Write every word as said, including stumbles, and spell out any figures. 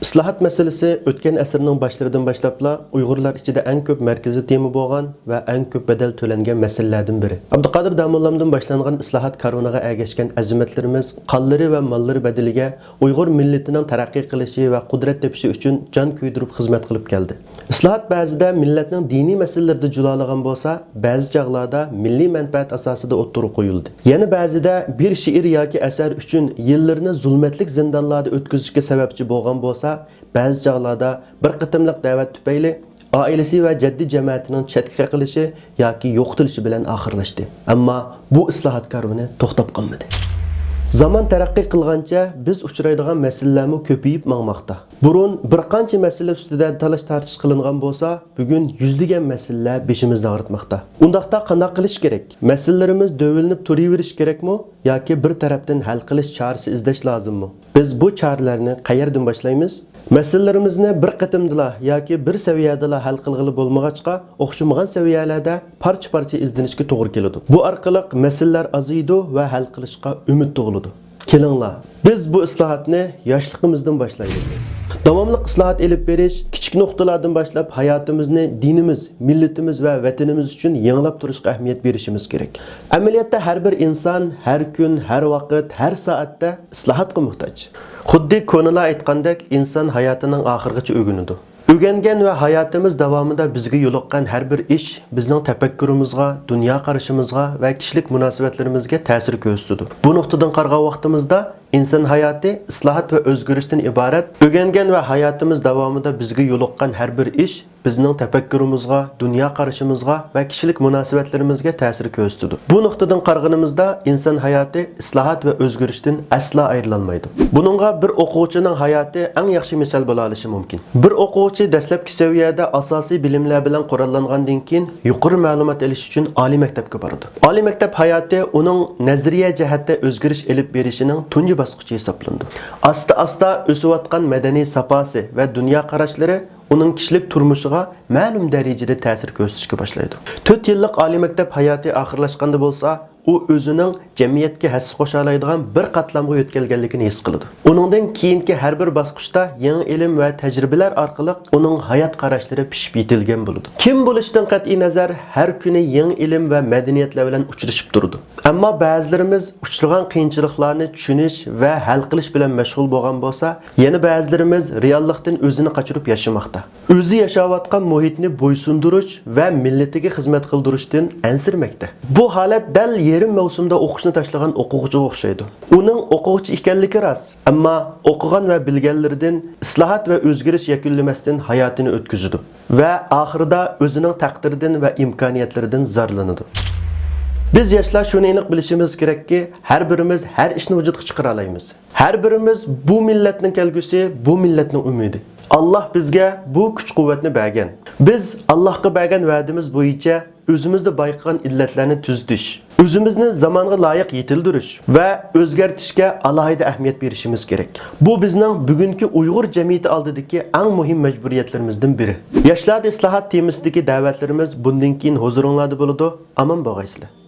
ئىسلاھات مەسىلىسى ئۆتكەن ئەسىرنىڭ باشلىرىدىن باشلاپلا ئۇيغۇرلار ئىچىدە ئەڭ كۆپ مەركىزىي تېما بولغان ۋە ئەڭ كۆپ بەدەل تۆلەنگەن مەسىلىلەردىن بىرى. ئابدۇقادىر داموللامدىن باشلانغان ئىسلاھات كارۋىنىغا ئەگەشكەن ئەزىمەتلىرىمىز قانلىرى ۋە ماللىرى بەدىلىگە ئۇيغۇر مىللىتىنىڭ تەرەققىي قىلىشى ۋە قۇدرەت تېپىشى ئۈچۈن جان كۆيدۈرۈپ خىزمەت قىلىپ كەلدى. ئىسلاھات بەزىدە مىللەتنىڭ دىنىي مەسىلىلىرىدە جۇلالىغان بولسا، بەزى چاغلاردا مىللىي مەنپەئەت ئاساسىدا ئوتتۇرىغا قويۇلدى. يەنە بەزىدە بىر شېئىر ياكى ئەسەر ئۈچۈن يىللىرىنى زۇلمەتلىك زىندانلاردا ئۆتكۈزۈشكە سەۋەبچى بولغان بولسا، بەزى چاغلاردا بىر قېتىملىق دەۋەت تۈپەيلى ئائىلىسى ۋە جەددىي جەمەتىنىڭ چەتكە قېقىلىشى ياكى يوقىتىلىشى بىلەن ئاخىرلاشتى. ئەمما بۇ ئىسلاھات كارۋىنى توختاپ قالمىدى. زامان تەرەققىي قىلغانچە بىز ئۇچرايدىغان مەسىلىلەرمۇ كۆپىيىپ ماڭماقتا. بۇرۇن بىر قانچە مەسىلە ئۈستىدە تالاش-تارتىش قىلىنغان بولسا، بۈگۈن يۈزلىگەن مەسىلىلەر بېشىمىزنى ئاغرىتماقتا. ئۇنداقتا قانداق قىلىش كېرەك؟ مەسىلىلىرىمىز دۆۋىلىنىپ تۇرۇۋېرىش كېرەكمۇ ياكى بىر تەرەپتىن ھەل قىلىش چارىسى ئىزدەش لازىممۇ؟ بىز بۇ چارىلەرنى قەيەردىن باشلايمىز؟ مەسىلىلىرىمىزنى بىر قېتىمدىلا ياكى بىر سەۋىيەدىلا ھەل قىلغىلى بولمىغاچقا، ئوخشىمىغان سەۋىيەلەردە پارچە-پارچە ئىزدىنىشكە توغرا كېلىدۇ. بۇ ئارقىلىق مەسىلىلەر ئازىيىدۇ ۋە ھەل قىلىشقا ئۈمىد تۇغۇلىدۇ. كېلىڭلار، بىز بۇ ئىسلاھاتنى ياشلىقىمىزدىن باشلايلى. داۋاملىق ئىسلاھات ئېلىپ بېرىش، كىچىك نۇقتىلاردىن باشلاپ ھاياتىمىزنى دىنىمىز، مىللىتىمىز ۋە ۋەتىنىمىز ئۈچۈن يېڭىلاپ تۇرۇشقا ئەھمىيەت بېرىشىمىز كېرەك. ئەمەلىيەتتە ھەر بىر ئىنسان ھەر كۈن، ھەر ۋاقىت، ھەر سائەتتە ئىسلاھاتقا موھتاج. خۇددى كونىلار ئېيتقاندەك، ئىنسان ھاياتىنىڭ ئاخىرىغىچە ئۆگىنىدۇ. ئۆگەنگەن ۋە ھاياتىمىز داۋامىدا بىزگە يولۇققان ھەر بىر ئىش بىزنىڭ تەپەككۇرىمىزغا، دۇنيا قارىشىمىزغا ۋە كىشىلىك مۇناسىۋەتلىرىمىزگە تەسىر كۆرسىتىدۇ. بۇ نۇقتىدىن قارىغان ۋاقتىمىزدا، ئىنسان ھاياتى ئىسلاھات ۋە ئۆزگىرىشتىن ئىبارەت. ئۆگەنگەن ۋە ھاياتىمىز داۋامىدا بىزگە يولۇققان ھەر بىر ئىش بىزنىڭ تەپەككۇرىمىزغا، دۇنيا قارىشىمىزغا ۋە كىشىلىك مۇناسىۋەتلىرىمىزگە تەسىر كۆرسىتىدۇ. بۇ نۇقتىدىن قارىغىنىمىزدا، ئىنسان ھاياتى ئىسلاھات ۋە ئۆزگىرىشتىن ئەسلا ئايرىلالمايدۇ. بۇنىڭغا بىر ئوقۇغۇچىنىڭ ھاياتى ئەڭ ياخشى مىسال بولالىشى مۇمكىن. بىر ئوقۇغۇچى دەسلەپكى سەۋىيەدە ئاساسىي بىلىملەر بىلەن قوراللانغاندىن كېيىن، يۇقىرى مەلۇمات ئېلىش ئۈچۈن ئالىي مەكتەپكە بارىدۇ. ئالىي مەكتەپ ھاياتى ئۇنىڭ نەزەرىيە جەھەتتە ئۆزگىرىش ئېلىپ بېرىشىنىڭ تۇنجى باسقۇچى ھېسابلىنىدۇ. ئاستا-ئاستا ئۆسۈۋاتقان مەدەنىي ساپاسى ۋە دۇنيا قاراشلىرى ئۇنىڭ كىشىلىك تۇرمۇشىغا مەلۇم دەرىجىدە تەسىر كۆرسىتىشكە باشلايدۇ. تۆت يىللىق ئالىي مەكتەپ ھاياتى ئاخىرلاشقاندا بولسا، ئۇ ئۆزىنىڭ جەمئىيەتكە ھەسسە قوشالايدىغان بىر قاتلامغا يۆتكەلگەنلىكىنى ھېس قىلىدۇ. ئۇنىڭدىن كېيىنكى ھەر بىر باسقۇچتا يېڭى ئىلىم ۋە تەجرىبىلەر ئارقىلىق ئۇنىڭ ھايات قاراشلىرى پىشىپ يېتىلگەن بولىدۇ. كىم بولۇشتىن قەتئىينەزەر، ھەر كۈنى يېڭى ئىلىم ۋە مەدەنىيەتلەر بىلەن ئۇچرىشىپ تۇرىدۇ. ئەمما بەزىلىرىمىز ئۇچرىغان قىيىنچىلىقلارنى چۈشىنىش ۋە ھەل قىلىش بىلەن مەشغۇل بولغان بولسا، يەنە بەزىلىرىمىز رېئاللىقتىن ئۆزىنى قاچۇرۇپ ياشىماقتا. ئۆزى ياشاۋاتقان مۇھىتنى بويسۇندۇرۇش ۋە مىللىتىگە خىزمەت قىلدۇرۇشتىن ئەنسىرىمەكتە. بۇ ھالەت دەل يېرىم مەۋسۇمدا ئوقۇشنى تاشلىغان ئوقۇغۇچىغا ئوخشايدۇ. ئۇنىڭ ئوقۇغۇچى ئىكەنلىكى راست، ئەمما ئوقۇغان ۋە بىلگەنلىرىدىن ئىسلاھات ۋە ئۆزگىرىش يەكۈنلىمەستىن ھاياتىنى ئۆتكۈزىدۇ ۋە ئاخىرىدا ئۆزىنىڭ تەقدىرىدىن ۋە ئىمكانىيەتلىرىدىن زارلىنىدۇ. بىز ياشلار شۇنى ئېنىق بىلىشىمىز كېرەككى، ھەر بىرىمىز ھەر ئىشنى ۋۇجۇدقا چىقىرالايمىز. ھەر بىرىمىز بۇ مىللەتنىڭ كەلگۈسى، بۇ مىللەتنىڭ ئۈمىدى. ئاللاھ بىزگە بۇ كۈچ-قۇۋۋەتنى بەرگەن. بىز ئاللاھقا بەرگەن ۋەدىمىز بويىچە ئۆزىمىزدە بايقىغان ئىللەتلەرنى تۈزىتىش، ئۆزىمىزنى زامانغا لايىق يېتىلدۈرۈش ۋە ئۆزگەرتىشكە ئالاھىدە ئەھمىيەت بېرىشىمىز كېرەك. بۇ بىزنىڭ بۈگۈنكى ئۇيغۇر جەمئىيىتى ئالدىدىكى ئەڭ مۇھىم مەجبۇرىيەتلىرىمىزدىن بىرى. ياشلاردا ئىسلاھات تېمىسىدىكى دەۋەتلىرىمىز بۇندىن كېيىن ھۇزۇرۇڭلاردا بولىدۇ. ئامان بولغايسىلەر.